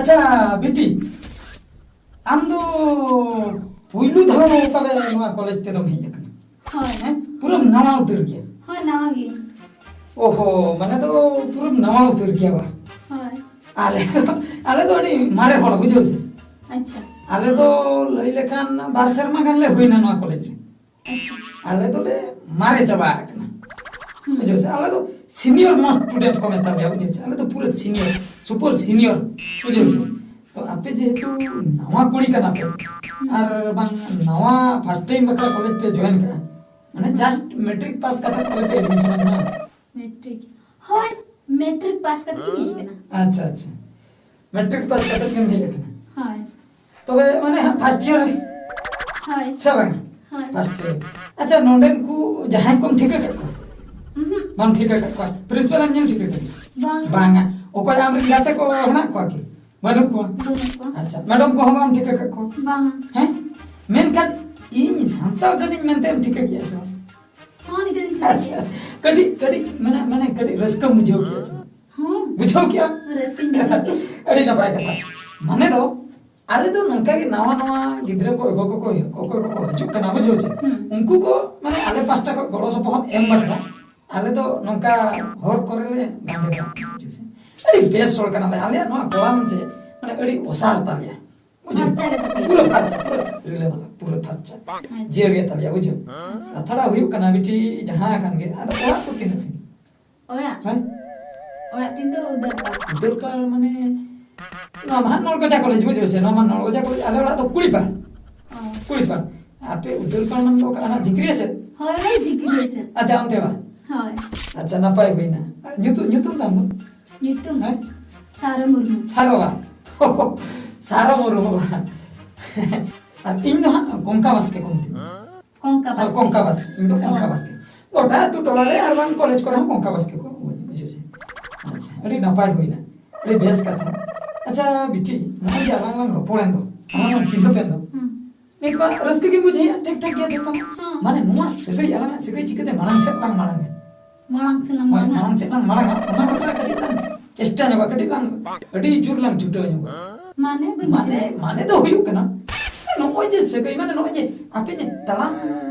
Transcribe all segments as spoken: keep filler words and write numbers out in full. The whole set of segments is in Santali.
ᱟᱪᱪᱷᱟ ᱵᱤᱴᱤ, ᱟᱢ ᱫᱚ ᱯᱩᱭᱞᱩ ᱫᱷᱟᱣ ᱯᱟᱞᱮ ᱱᱚᱣᱟ ᱠᱚᱞᱮᱡᱽ ᱛᱮᱫᱚᱢ ᱦᱮᱡ ᱟᱠᱟᱱᱟ? ᱦᱳᱭ᱾ ᱦᱮᱸ, ᱯᱩᱨᱟᱹᱢ ᱱᱟᱣᱟ ᱩᱛᱟᱹᱨ ᱜᱮᱭᱟ᱾ ᱦᱳᱭ, ᱱᱟᱣᱟ ᱜᱮ᱾ ᱳᱦᱳ, ᱢᱟᱱᱮ ᱫᱚ ᱯᱩᱨᱟᱹᱢ ᱱᱟᱣᱟ ᱩᱛᱟᱹᱨ ᱜᱮᱭᱟ ᱵᱟ? ᱦᱳᱭ᱾ ᱟᱞᱮ ᱫᱚ, ᱟᱞᱮ ᱫᱚ ᱟᱹᱰᱤ ᱢᱟᱨᱮ ᱦᱚᱲ, ᱵᱩᱡᱷᱟᱹᱣ ᱥᱮ᱾ ᱟᱪᱪᱷᱟ᱾ ᱟᱞᱮ ᱫᱚ ᱞᱟᱹᱭ ᱞᱮᱠᱷᱟᱱ ᱵᱟᱨ ᱥᱮᱨᱢᱟ ᱜᱟᱱ ᱞᱮ ᱦᱩᱭᱱᱟ ᱱᱚᱣᱟ ᱠᱚᱞᱮᱡᱽ ᱨᱮ᱾ ᱟᱪᱪᱷᱟ᱾ ᱟᱞᱮ ᱫᱚᱞᱮ ᱢᱟᱨᱮ ᱪᱟᱵᱟ ᱟᱠᱟᱱᱟ᱾ ᱦᱩᱸ᱾ ᱵᱩᱡᱷᱟᱹᱣ ᱥᱮ? ᱟᱞᱮ ᱫᱚ senior most student ᱠᱚ ᱢᱮᱛᱟ ᱞᱮᱭᱟ, ᱵᱩᱡᱷᱟᱹᱣ ᱥᱮ? ᱟᱞᱮ ᱫᱚ ᱯᱩᱨᱟᱹ senior, super senior, ᱵᱩᱡᱷᱟᱹᱣ ᱥᱮ? ᱦᱩᱸ᱾ ᱛᱚ ᱟᱯᱮ ᱡᱮᱦᱮᱛᱩ ᱱᱟᱣᱟ ᱠᱩᱲᱤ ᱠᱟᱱᱟ ᱯᱮ, ᱦᱩᱸ᱾ ᱟᱨ ᱵᱟᱝ ᱱᱟᱣᱟ first time ᱵᱟᱠᱷᱨᱟ ᱠᱚᱞᱮᱡᱽ ᱯᱮ join ᱠᱟᱜᱼᱟ, ᱢᱟᱱᱮ ᱦᱩᱸ᱾ Just matric pass ᱠᱟᱛᱮ ᱠᱚᱞᱮᱡᱽ ᱯᱮ admission ᱟᱠᱟᱱᱟ? Matric, ᱦᱳᱭ, matric pass ᱠᱟᱛᱮ ᱜᱤᱧ ᱦᱮᱡ ᱟᱠᱟᱱᱟ᱾ ᱟᱪᱪᱷᱟ, ᱟᱪᱪᱷᱟ, matric pass ᱠᱟᱛᱮ ᱜᱮᱢ ᱦᱮᱡ ᱟᱠᱟᱱᱟ? ᱦᱳᱭ᱾ ᱛᱚᱵᱮ ᱢᱟᱱᱮ ᱦᱟᱸᱜ first year ᱨᱮ? ᱦᱳᱭ᱾ ᱥᱮ ᱵᱟᱝ? ᱦᱳᱭ᱾ First year᱾ ᱟᱪᱪᱷᱟ, ᱱᱚᱰᱮᱱ ᱠᱚ ᱡᱟᱦᱟᱸᱭ ᱠᱚᱢ ᱴᱷᱤᱠᱟᱹ ᱠᱟᱜ ᱠᱚᱣᱟ? ᱩᱦᱩᱸ᱾ ᱵᱟᱢ ᱴᱷᱤᱠᱟᱹ ᱠᱟᱜ ᱠᱚᱣᱟ? Principal ᱮᱢ ᱧᱮᱞ ᱴᱷᱤᱠᱟᱹ ᱠᱟᱫᱮᱭᱟ? ᱵᱟᱝ᱾ ᱵᱟᱝᱟ᱾ ᱚᱠᱚᱭ ᱟᱢᱨᱮᱱ ᱜᱟᱛᱮ ᱠᱚ ᱦᱮᱱᱟᱜ ᱠᱚᱣᱟ ᱠᱤ? ᱵᱟᱹᱱᱩᱜ ᱠᱚᱣᱟ? ᱵᱟᱹᱱᱩᱜ ᱠᱚᱣᱟ᱾ ᱟᱪᱪᱷᱟ, madam ᱠᱚᱦᱚᱸ ᱵᱟᱢ ᱴᱷᱤᱠᱟᱹ ᱠᱟᱜ ᱠᱚᱣᱟ? ᱵᱟᱝᱟ᱾ ᱦᱮᱸ? ᱢᱮᱱᱠᱷᱟᱱ ᱤᱧ ᱥᱟᱱᱛᱟᱲ ᱠᱟᱹᱱᱟᱹᱧ ᱢᱮᱱᱛᱮᱢ ᱴᱷᱤᱠᱟᱹ ᱠᱮᱜᱼᱟ ᱥᱮ ᱵᱟᱝ? ᱦᱚᱸ, ᱱᱤᱛᱚᱜ ᱤᱧ ᱴᱷᱤᱠᱟᱹ ᱟᱪᱪᱷᱟ, ᱠᱮᱜᱼᱟ᱾ ᱠᱟᱹᱴᱤᱡ, ᱠᱟᱹᱴᱤᱡ, ᱢᱟᱱᱮ, ᱢᱟᱱᱮ, ᱠᱟᱹᱴᱤᱡ ᱨᱟᱹᱥᱠᱟᱹᱢ ᱵᱩᱡᱷᱟᱹᱣ ᱠᱮᱜᱼᱟ ᱥᱮ ᱵᱟᱝ? ᱦᱚᱸ᱾ ᱵᱩᱡᱷᱟᱹᱣ ᱠᱮᱜᱼᱟ? ᱨᱟᱹᱥᱠᱟᱹᱧ ᱵᱩᱡᱷᱟᱹᱣ ᱠᱮᱜᱼᱟ᱾ ᱟᱹᱰᱤ ᱱᱟᱯᱟᱭ ᱠᱟᱛᱷᱟ᱾ ᱢᱟᱱᱮ ᱫᱚ, ᱟᱞᱮ ᱫᱚ ᱱᱚᱝᱠᱟ ᱜᱮ ᱱᱟᱣᱟ, ᱱᱟᱣᱟ ᱜᱤᱫᱽᱨᱟᱹ ᱠᱚ, ᱚᱠᱚᱭ ᱠᱚᱠᱚ, ᱚᱠᱚᱭ ᱠᱚᱠᱚ ᱦᱤᱡᱩᱜ ᱠᱟᱱᱟ, ᱵᱩᱡᱷᱟᱹᱣ ᱥᱮ? ᱦᱩᱸ᱾ ᱩᱱᱠᱩ ᱠᱚ, ᱢᱟᱱᱮ, ᱟᱞᱮ ᱯᱟᱥᱴᱟ ᱠᱷᱚᱱ ᱜᱚᱲᱚ ᱥᱚᱯᱚᱦᱚᱫ ᱮᱢ ᱵᱟᱠᱷᱨᱟ, ᱟᱞᱮ ᱫᱚ ᱱᱚᱝᱠᱟ ᱦᱚᱨ ᱠᱚᱨᱮ ᱞᱮ ᱜᱟᱸᱰᱮ ᱠᱟᱜᱼᱟ, ᱵᱩᱡᱷᱟᱹᱣ ᱥᱮ? ᱟᱹᱰᱤ ᱵᱮᱥ ᱦᱚᱲ ᱠᱟᱱᱟᱞᱮ᱾ ᱟᱞᱮᱭᱟᱜ ᱱᱚᱣᱟ ᱠᱚᱲᱟᱢ ᱥᱮ, ᱢᱟᱱᱮ, ᱟᱹᱰᱤ ᱚᱥᱟᱨ ᱛᱟᱞᱮᱭᱟ᱾ ᱵᱩᱡᱷᱟᱹᱣ? ᱯᱷᱟᱨᱪᱟ ᱜᱮ ᱛᱟᱯᱮᱭᱟ᱾ ᱯᱩᱨᱟᱹ ᱯᱷᱟᱨᱪᱟ, ᱯᱩᱨᱟᱹ ᱨᱤᱞᱟᱹᱢᱟᱞᱟ, ᱯᱩᱨᱟᱹ ᱯᱷᱟᱨᱪᱟ᱾ ᱟᱪᱪᱷᱟ᱾ ᱡᱤᱭᱟᱹᱲ ᱜᱮ ᱛᱟᱞᱮᱭᱟ, ᱵᱩᱡᱷᱟᱹᱣ? ᱟᱪᱪᱷᱟ᱾ ᱠᱟᱛᱷᱟᱴᱟᱜ ᱦᱩᱭᱩᱜ ᱠᱟᱱᱟ, ᱵᱤᱴᱤ, ᱡᱟᱦᱟᱸ ᱠᱟᱱ ᱜᱮ, ᱟᱫᱚ ᱚᱲᱟᱜ ᱠᱚ ᱛᱤᱱᱟᱹᱜ ᱥᱟᱺᱜᱤᱧ? ᱚᱲᱟᱜ? ᱦᱮᱸ? ᱚᱲᱟᱜ ᱛᱤᱧ ᱫᱚ ᱩᱫᱟᱹᱨᱯᱟᱲ᱾ ᱩᱫᱟᱹᱨᱯᱟᱲ ᱢᱟᱱᱮ, ᱱᱚᱣᱟ ᱢᱟ ᱦᱟᱸᱜ ᱱᱚᱲᱜᱚᱡᱟ ᱠᱚᱞᱮᱡᱽ, ᱵᱩᱡᱷᱟᱹᱣ ᱥᱮ? ᱱᱚᱣᱟ ᱢᱟ ᱱᱚᱲᱜᱚᱡᱟ ᱠᱚᱞᱮᱡᱽ, ᱟᱞᱮ ᱚᱲᱟᱜ ᱫᱚ ᱠᱩᱲᱤᱯᱟᱲ᱾ ᱚ᱾ ᱠᱩᱲᱤᱯᱟᱲ᱾ ᱟᱯᱮ ᱩᱫᱟᱹᱨᱯᱟᱲ ᱢᱟᱱᱮ ᱫᱚ ᱚᱠᱟ ᱦᱟᱱᱟ ᱡᱷᱤᱠᱨᱤᱭᱟᱹ ᱥᱮᱫ? ᱦᱳᱭ, ᱦᱳᱭ, ᱡᱷᱤᱠᱨᱤᱭᱟᱹ ᱥᱮᱫ᱾ ᱟᱪᱪᱷᱟ, ᱚᱱᱛᱮ ᱵᱟ? ᱦᱳᱭ᱾ ᱟᱪᱪᱷᱟ, ᱱᱟᱯᱟᱭ ᱦᱩᱭᱱᱟ᱾ ᱟᱨ ᱧᱩᱛᱩᱢ, ᱧᱩᱛᱩᱢ ᱛᱟᱢ ᱫᱚ? ᱧᱩᱛᱩᱢ? ᱦᱮᱸ? ᱥᱟᱨᱚ ᱢᱩᱨᱢᱩ᱾ ᱥᱟᱨᱚ ᱵᱟ? ᱥᱟᱨᱚ ᱢᱩᱨᱢᱩ ᱵᱟ? ᱟᱨ ᱤᱧ ᱫᱚ ᱦᱟᱸᱜ ᱠᱚᱝᱠᱟ ᱵᱟᱥᱠᱮ ᱠᱚ ᱢᱤᱛᱟᱹᱧᱟ᱾ ᱠᱚᱝᱠᱟ ᱦᱳᱭ, ᱵᱟᱥᱠᱮ᱾ ᱠᱚᱝᱠᱟ ᱵᱟᱥᱠᱮ, ᱤᱧ ᱫᱚ ᱠᱚᱝᱠᱟ ᱚ᱾ ᱵᱟᱥᱠᱮ᱾ ᱜᱚᱴᱟ ᱟᱹᱛᱩ ᱴᱚᱞᱟ ᱨᱮ ᱟᱨ ᱵᱟᱝ ᱠᱚᱞᱮᱡᱽ ᱠᱚᱨᱮ ᱦᱚᱸ ᱠᱚᱝᱠᱟ ᱵᱟᱥᱠᱮ ᱠᱚ ᱵᱩᱡᱷᱟᱹᱣ ᱥᱮ᱾ ᱟᱪᱪᱷᱟ, ᱟᱹᱰᱤ ᱱᱟᱯᱟᱭ ᱦᱩᱭᱱᱟ, ᱟᱹᱰᱤ ᱵᱮᱥ ᱠᱟᱛᱷᱟ᱾ ᱟᱪᱪᱷᱟ ᱵᱤᱴᱤ, ᱱᱚᱜᱼᱚᱭ ᱡᱮ ᱟᱞᱟᱝ ᱞᱟᱝ ᱨᱚᱯᱚᱲᱮᱱ ᱫᱚ, ᱟᱞᱟᱝ ᱞᱟᱝ ᱪᱤᱱᱦᱟᱹᱯ ᱮᱱ ᱫᱚ, ᱦᱩᱸ᱾ ᱱᱤᱛ ᱢᱟ ᱨᱟᱹᱥᱠᱟᱹ ᱜᱮᱢ ᱵᱩᱡᱷᱟᱹᱣᱮᱫᱼᱟ, ᱴᱷᱤᱠ ᱴᱷᱟᱠ ᱜᱮᱭᱟ ᱡᱚᱛᱚ᱾ ᱦᱩᱸ᱾ ᱢᱟᱱᱮ ᱱᱚᱣᱟ ᱥᱟᱹᱜᱟᱹᱭ, ᱟᱞᱟᱝᱟᱜ ᱥᱟᱹᱜᱟᱹᱭ ᱪᱤᱠᱟᱹᱛᱮ ᱢᱟᱲᱟᱝ ᱥᱮᱫ ᱞᱟᱝ ᱢᱟᱲᱟᱝᱟ? ᱢᱟᱲᱟᱝ ᱥᱮᱫ ᱞᱟᱝ ᱦᱳᱭ, ᱢᱟᱲᱟᱝᱟ᱾ ᱢᱟᱲᱟᱝ ᱥᱮᱫ ᱞᱟᱝ ᱢᱟᱲᱟᱝᱟ, ᱚᱱᱟ ᱵᱟᱠᱷᱨᱟ ᱠᱟᱹᱴᱤᱡ ᱞᱟᱝ ᱪᱮᱥᱴᱟ ᱧᱚᱜᱟ, ᱠᱟᱹᱴᱤᱡ ᱞᱟᱝ, ᱟᱹᱰᱤ ᱡᱳᱨ ᱞᱟᱝ ᱪᱷᱩᱴᱟᱹᱣ ᱧᱚᱜᱟ᱾ ᱢᱟᱱᱮ ᱵᱟᱹᱧ ᱢᱟᱱᱮ ᱵᱩᱡᱷᱟᱹᱣ᱾ ᱢᱟᱱᱮ ᱫᱚ ᱦᱩᱭᱩᱜ ᱠᱟᱱᱟ, ᱱᱚᱜᱼᱚᱭ ᱡᱮ ᱥᱟᱹᱜᱟᱹᱭ, ᱢᱟᱱᱮ ᱱᱚᱜᱼᱚᱭ ᱡᱮ ᱟᱯᱮ ᱡᱮ ᱛᱟᱲᱟᱢ,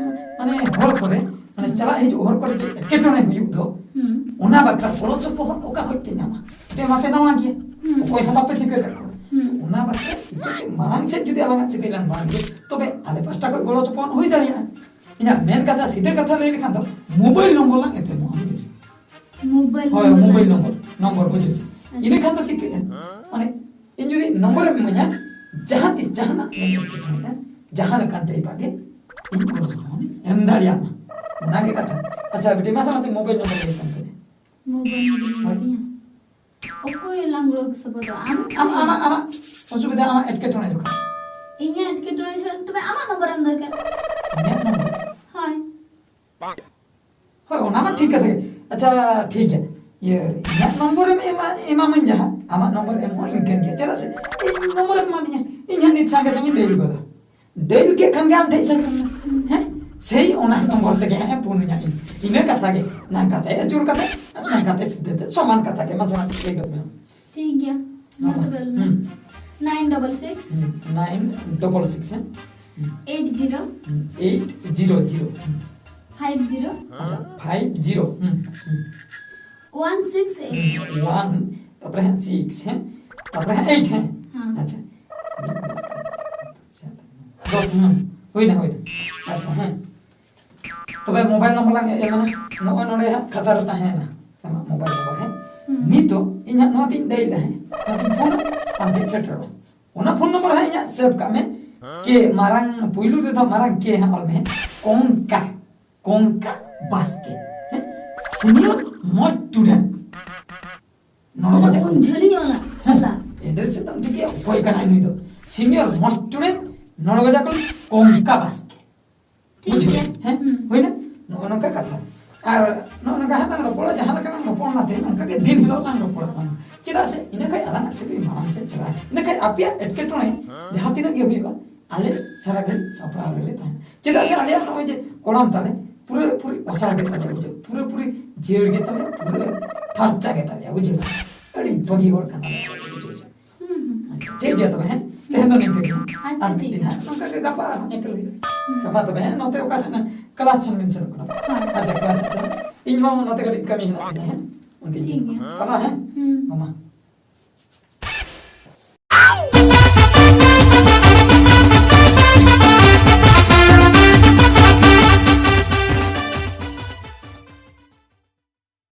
ᱢᱟᱱᱮ ᱦᱚᱨ ᱠᱚᱨᱮ, ᱢᱟᱱᱮ ᱦᱩᱸ᱾ ᱪᱟᱞᱟᱜ ᱦᱤᱡᱩᱜ ᱦᱚᱨ ᱠᱚᱨᱮ ᱡᱮ ᱮᱴᱠᱮᱴᱚᱬᱮ ᱦᱩᱭᱩᱜ ᱫᱚ, ᱦᱩᱸ᱾ ᱚᱱᱟ ᱵᱟᱠᱷᱨᱟ ᱜᱚᱲᱚ ᱥᱚᱯᱚᱦᱚᱫ ᱚᱠᱟ ᱠᱷᱚᱡ ᱯᱮ ᱧᱟᱢᱟ? ᱟᱯᱮ ᱢᱟᱯᱮ ᱱᱟᱣᱟ ᱜᱮᱭᱟ, ᱦᱩᱸ᱾ ᱚᱠᱚᱭ ᱦᱚᱸ ᱵᱟᱯᱮ ᱴᱷᱤᱠᱟᱹ ᱠᱟᱜ ᱠᱚᱣᱟ᱾ ᱦᱩᱸ᱾ ᱚᱱᱟ ᱵᱟᱠᱷᱨᱟ ᱪᱤᱠᱟᱹᱛᱮ ᱢᱟᱲᱟᱝ ᱥᱮᱫ ᱡᱩᱫᱤ ᱟᱞᱟᱝᱟᱜ ᱥᱟᱹᱜᱟᱹᱭ ᱞᱟᱝ ᱢᱟᱲᱟᱝ ᱤᱫᱤᱭᱟ, ᱛᱚᱵᱮ ᱟᱞᱮ ᱯᱟᱥᱴᱟ ᱠᱷᱚᱡ ᱜᱚᱲᱚ ᱥᱚᱯᱚᱦᱚᱫ ᱦᱩᱭ ᱫᱟᱲᱮᱭᱟᱜᱼᱟ᱾ ᱤᱧᱟᱹᱜ ᱢᱮᱱ ᱠᱟᱛᱷᱟ, ᱥᱤᱫᱷᱟᱹ ᱠᱟᱛᱷᱟ ᱞᱟᱹᱭ ᱞᱮᱠᱷᱟᱱ ᱫᱚ, ᱢᱳᱵᱟᱭᱤᱞ ᱱᱚᱢᱵᱚᱨ ᱞᱟᱝ ᱮᱯᱮᱢᱚᱜᱼᱟ, ᱵᱩᱡᱷᱟᱹᱣ ᱥᱮ? ᱢᱳᱵᱟᱭᱤᱞ ᱦᱳᱭ, ᱱᱚᱢᱵᱚᱨ ᱢᱳᱵᱟᱭᱤᱞ ᱞᱟᱝ ᱱᱚᱢᱵᱚᱨ, ᱱᱚᱢᱵᱚᱨ, ᱵᱩᱡᱷᱟᱹᱣ ᱥᱮ? ᱟᱪᱪᱷᱟ᱾ ᱤᱱᱟᱹ ᱠᱷᱟᱱ ᱫᱚ ᱪᱤᱠᱟᱹᱜᱼᱟ? ᱢᱟᱱᱮ, ᱤᱧ ᱡᱩᱫᱤ ᱱᱚᱢᱵᱚᱨᱮᱢ ᱤᱢᱟᱹᱧᱟ, ᱡᱟᱦᱟᱸ ᱛᱤᱥ ᱡᱟᱦᱟᱱᱟᱜ ᱜᱮᱢ ᱮᱴᱠᱮᱴᱚᱬᱮᱜᱼᱟ, ᱡᱟᱦᱟᱸ ᱞᱮᱠᱟᱱ ᱴᱟᱭᱤᱯᱟᱜ ᱜᱮ, ᱤᱧ ᱜᱚᱲᱚ ᱥᱚᱯᱚᱦᱚᱫ ᱤᱧ ᱮᱢ ᱫᱟᱲᱮᱭᱟᱢᱟ᱾ ᱚᱱᱟᱜᱮ ᱠᱟᱛᱷᱟ᱾ ᱟᱪᱪᱷᱟ, ᱵᱤᱴᱤ, ᱢᱟᱥᱮ ᱢᱟᱥᱮ ᱢᱳᱵᱟᱭᱤᱞ ᱱᱚᱢᱵᱚᱨ ᱞᱟᱹᱭ ᱛᱟᱢ ᱛᱟᱞᱮ᱾ ᱢᱳᱵᱟᱭᱤᱞ ᱱᱚᱢᱵᱚᱨ ᱦᱳᱭ᱾ ᱞᱟᱹᱭ ᱛᱤᱧᱟ? ᱚᱠᱚᱭ ᱞᱟᱝ ᱜᱚᱲᱚ ᱥᱚᱯᱚᱦᱚᱫᱚᱜᱼᱟ? ᱟᱢ ᱟᱢ, ᱥᱮ? ᱟᱢᱟᱜ, ᱟᱢᱟᱜ ᱚᱥᱩᱵᱤᱫᱷᱟ, ᱟᱢᱟᱜ ᱮᱴᱠᱮᱴᱚᱬᱮ ᱡᱚᱠᱷᱚᱱ᱾ ᱤᱧᱟᱹᱜ ᱮᱴᱠᱮᱴᱚᱬᱮ ᱡᱚᱠᱷᱚᱱ, ᱛᱚᱵᱮ ᱟᱢᱟᱜ ᱱᱚᱢᱵᱚᱨᱮᱢ ᱫᱚᱨᱠᱟᱨ᱾ ᱤᱧᱟᱹᱜ ᱱᱚᱢᱵᱚᱨ? ᱦᱳᱭ᱾ ᱦᱳᱭ, ᱚᱱᱟ ᱢᱟ ᱴᱷᱤᱠ ᱠᱟᱛᱷᱟ ᱜᱮ᱾ ᱟᱪᱪᱷᱟ, ᱴᱷᱤᱠ ᱜᱮᱭᱟ᱾ ᱤᱭᱟᱹ, ᱤᱧᱟᱹᱜ ᱱᱚᱢᱵᱚᱨᱮᱢ ᱮᱢᱟ-, ᱮᱢᱟᱢᱟᱹᱧ ᱡᱟᱦᱟᱸ, ᱟᱢᱟᱜ ᱱᱚᱢᱵᱚᱨ ᱮᱢ ᱦᱚᱸ ᱤᱧ ᱠᱟᱱ ᱜᱮᱭᱟ᱾ ᱪᱮᱫᱟᱜ ᱥᱮ ᱤᱧ ᱱᱚᱢᱵᱚᱨᱮᱢ ᱮᱢᱟᱫᱤᱧᱟ, ᱤᱧ ᱦᱟᱸᱜ ᱱᱤᱛ ᱥᱟᱸᱜᱮ ᱥᱟᱸᱜᱮᱧ ᱰᱟᱭᱤᱞ ᱜᱚᱫᱟ᱾ ᱰᱟᱭᱤᱞ ᱠᱮᱫ ᱠᱷᱟᱱ ᱜᱮ ᱟᱢ ᱴᱷᱮᱡ ᱥᱮᱴᱮᱨ ᱮᱱᱟ᱾ ᱦᱮᱸ? ᱥᱮᱭ ᱚᱱᱟ ᱱᱚᱢᱵᱚᱨ ᱛᱮᱜᱮ ᱦᱟᱸᱜ ᱮ ᱯᱷᱳᱱ ᱤᱧᱟ ᱤᱧ᱾ ᱤᱱᱟᱹ ᱠᱟᱛᱷᱟ ᱜᱮ᱾ ᱱᱟᱝᱠᱟᱛᱮ ᱟᱹᱪᱩᱨ ᱠᱟᱛᱮ, ᱱᱟᱝᱠᱟᱛᱮ ᱥᱤᱫᱷᱟᱹ ᱛᱮ, ᱥᱚᱢᱟᱱ ᱠᱟᱛᱷᱟ ᱜᱮ᱾ ᱢᱟᱥᱮ ᱢᱟᱥᱮ ᱞᱟᱹᱭ ᱜᱚᱫ ᱢᱮ᱾ ᱴᱷᱤᱠ ᱜᱮᱭᱟ᱾ ᱢᱟ ᱦᱩᱸ᱾ ᱛᱚᱵᱮ ᱚᱞ ᱢᱮ᱾ ᱦᱩᱸ᱾ Nine double six᱾ ᱦᱩᱸ, nine double six, ᱦᱮᱸ? ᱦᱩᱸ᱾ Eight zero᱾ ᱦᱩᱸ, eight zero zero᱾ ᱦᱩᱸ᱾ Five zero᱾ ᱟᱪᱪᱷᱟ, five zero᱾ ᱦᱩᱸ, ᱦᱩᱸ᱾ One six eight zero᱾ ᱦᱩᱸ, one, ᱛᱟᱯᱚᱨᱮ ᱦᱟᱸᱜ six, ᱦᱮᱸ? ᱛᱟᱯᱚᱨᱮ ᱦᱟᱸᱜ eight, ᱦᱮᱸ? ᱦᱮᱸ᱾ ᱟᱪᱪᱷᱟ᱾ ᱫᱚᱥ, ᱦᱩᱸ᱾ ᱦᱩᱭᱱᱟ, ᱦᱩᱭᱱᱟ᱾ ᱟᱪᱪᱷᱟ, ᱦᱮᱸ᱾ ᱛᱚᱵᱮ ᱢᱳᱵᱟᱭᱤᱞ ᱱᱚᱢᱵᱚᱨ ᱞᱟᱝ ᱮᱢ ᱮᱱᱟ, ᱱᱚᱜᱼᱚᱭ ᱱᱚᱰᱮ ᱦᱟᱸᱜ ᱠᱷᱟᱛᱟ ᱨᱮ ᱛᱟᱦᱮᱸᱭᱮᱱᱟ ᱟᱢᱟᱜ ᱢᱳᱵᱟᱭᱤᱞ ᱱᱚᱢᱵᱚᱨ, ᱦᱮᱸ? ᱦᱩᱸ᱾ ᱱᱤᱛᱚᱜ ᱤᱧ ᱦᱟᱸᱜ ᱱᱚᱣᱟ ᱛᱤᱧ ᱰᱟᱭᱤᱞᱟ, ᱦᱮᱸ? ᱱᱚᱣᱟ ᱛᱤᱧ ᱯᱷᱳᱱᱟ, ᱟᱢ ᱴᱷᱮᱡ ᱥᱮᱴᱮᱨᱚᱜᱼᱟ᱾ ᱚᱱᱟ ᱯᱷᱳᱱ ᱱᱚᱢᱵᱚᱨ ᱦᱟᱸᱜ ᱤᱧᱟᱹᱜ ᱥᱮᱵᱷ ᱠᱟᱜ ᱢᱮ᱾ ᱠᱮ ᱢᱟᱨᱟᱝ, ᱯᱩᱭᱞᱩ ᱨᱮᱫᱚ ᱢᱟᱨᱟᱝ ᱠᱮ ᱦᱟᱸᱜ ᱚᱞ ᱢᱮ, ᱦᱮᱸ? ᱠᱚᱝᱠᱟ, ᱠᱚᱝᱠᱟ ᱵᱟᱥᱠᱮ, ᱦᱮᱸ? Senior most student᱾ ᱱᱚᱰᱮ ᱢᱟᱱᱮ ᱵᱟᱡᱟᱨ ᱩᱱ ᱠᱷᱚᱱ᱾ ᱡᱷᱟᱹᱞᱤᱧ ᱚᱞᱟ, ᱦᱮᱸ, ᱚᱞᱟ᱾ Address ᱮᱠᱫᱚᱢ ᱴᱷᱤᱠ ᱜᱮᱭᱟ, ᱚᱠᱚᱭ ᱠᱟᱱᱟᱭ ᱱᱩᱭ ᱫᱚ? Senior most student, ᱱᱚᱰᱮ ᱵᱟᱡᱟᱨ ᱠᱷᱚᱱ ᱠᱚᱝᱠᱟ ᱵᱟᱥᱠᱮ᱾ ᱴᱷᱤᱠ ᱵᱩᱡᱷᱟᱹᱣ? ᱜᱮᱭᱟ᱾ ᱦᱮᱸ? ᱦᱩᱸ᱾ ᱦᱩᱭᱱᱟ? ᱱᱚᱜᱼᱚ ᱱᱚᱝᱠᱟ ᱠᱟᱛᱷᱟ᱾ ᱟᱨ ᱱᱚᱜᱼᱚ ᱱᱚᱝᱠᱟ ᱦᱟᱸᱜ ᱞᱟᱝ ᱨᱚᱯᱚᱲᱟ, ᱡᱟᱦᱟᱸ ᱞᱮᱠᱟ ᱞᱟᱝ ᱨᱚᱯᱚᱲ ᱚᱱᱟᱛᱮ, ᱚᱱᱠᱟ ᱜᱮ ᱫᱤᱱ ᱦᱤᱞᱳᱜ ᱞᱟᱝ ᱨᱚᱯᱚᱲᱟ ᱞᱟᱝ᱾ ᱪᱮᱫᱟᱜ ᱥᱮ ᱤᱱᱟᱹ ᱠᱷᱟᱡ ᱟᱞᱟᱝᱟᱜ ᱥᱟᱹᱜᱟᱹᱭ ᱢᱟᱲᱟᱝ ᱥᱮᱫ ᱪᱟᱞᱟᱜᱼᱟ᱾ ᱤᱱᱟᱹ ᱠᱷᱟᱡ ᱟᱯᱮᱭᱟᱜ ᱮᱴᱠᱮᱴᱚᱬᱮ ᱡᱟᱦᱟᱸ ᱛᱤᱱᱟᱹᱜ ᱜᱮ ᱦᱩᱭᱩᱜᱼᱟ, ᱟᱞᱮ ᱥᱟᱨᱟ ᱜᱷᱟᱹᱲᱤᱡ ᱥᱟᱯᱲᱟᱣ ᱨᱮᱞᱮ ᱛᱟᱦᱮᱱᱟ᱾ ᱪᱮᱫᱟᱜ ᱥᱮ ᱟᱞᱮᱭᱟᱜ ᱱᱚᱜᱼᱚᱭ ᱡᱮ ᱠᱚᱲᱟᱢ ᱛᱟᱞᱮ, ᱯᱩᱨᱟᱹ ᱯᱩᱨᱤ ᱚᱥᱟᱨ ᱜᱮ ᱛᱟᱞᱮᱭᱟ, ᱵᱩᱡᱷᱟᱹᱣ? ᱯᱩᱨᱟᱹ ᱯᱩᱨᱤ ᱡᱤᱭᱟᱹᱲ ᱜᱮ ᱛᱟᱞᱮᱭᱟ, ᱯᱩᱨᱟᱹ ᱯᱷᱟᱨᱪᱟ ᱜᱮ ᱛᱟᱞᱮᱭᱟ, ᱵᱩᱡᱷᱟᱹᱣ ᱥᱮ? ᱟᱹᱰᱤ ᱵᱷᱟᱹᱜᱤ ᱦᱚᱲ ᱠᱟᱱᱟ᱾ ᱦᱩᱸ, ᱦᱩᱸ᱾ ᱟᱪᱪᱷᱟ, ᱴᱷᱤᱠ ᱜᱮᱭᱟ ᱛᱚᱵᱮ, ᱦᱮᱸ? ᱛᱮᱦᱮᱧ ᱫᱚ ᱱᱤᱝᱠᱟᱹ ᱜᱮ᱾ ᱟᱪᱪᱷᱟ, ᱟᱨ ᱢᱤᱫ ᱴᱷᱤᱠ ᱫᱤᱱ ᱜᱮᱭᱟ᱾ ᱦᱟᱸᱜ ᱱᱚᱝᱠᱟ ᱜᱮ ᱜᱟᱯᱟ ᱟᱨᱦᱚᱸ ᱧᱮᱯᱮᱞ ᱦᱩᱭᱩᱜᱼᱟ᱾ ᱦᱩᱸ᱾ ᱛᱚ ᱢᱟ ᱛᱚᱵᱮ, ᱦᱮᱸ? ᱱᱚᱛᱮ ᱚᱠᱟ ᱥᱮᱫ ᱱᱟ-, class ᱥᱮᱱ ᱵᱤᱱ ᱥᱮᱱᱚᱜ ᱠᱟᱱᱟ? ᱦᱳᱭ᱾ ᱟᱪᱪᱷᱟ, class ᱥᱮᱱ ᱪᱟᱞᱟᱜ᱾ ᱤᱧ ᱦᱚᱸ ᱱᱚᱛᱮ ᱠᱟᱹᱴᱤᱡ ᱠᱟᱹᱢᱤ ᱦᱮᱱᱟᱜ ᱛᱤᱧᱟ, ᱦᱮᱸ? ᱚᱱᱛᱮᱧ ᱴᱷᱤᱠ ᱪᱟᱞᱟᱜ ᱜᱮᱭᱟ᱾ ᱠᱟᱱᱟ᱾ ᱢᱟ, ᱦᱮᱸ? ᱦᱩᱸ᱾ ᱢᱟ, ᱢᱟ᱾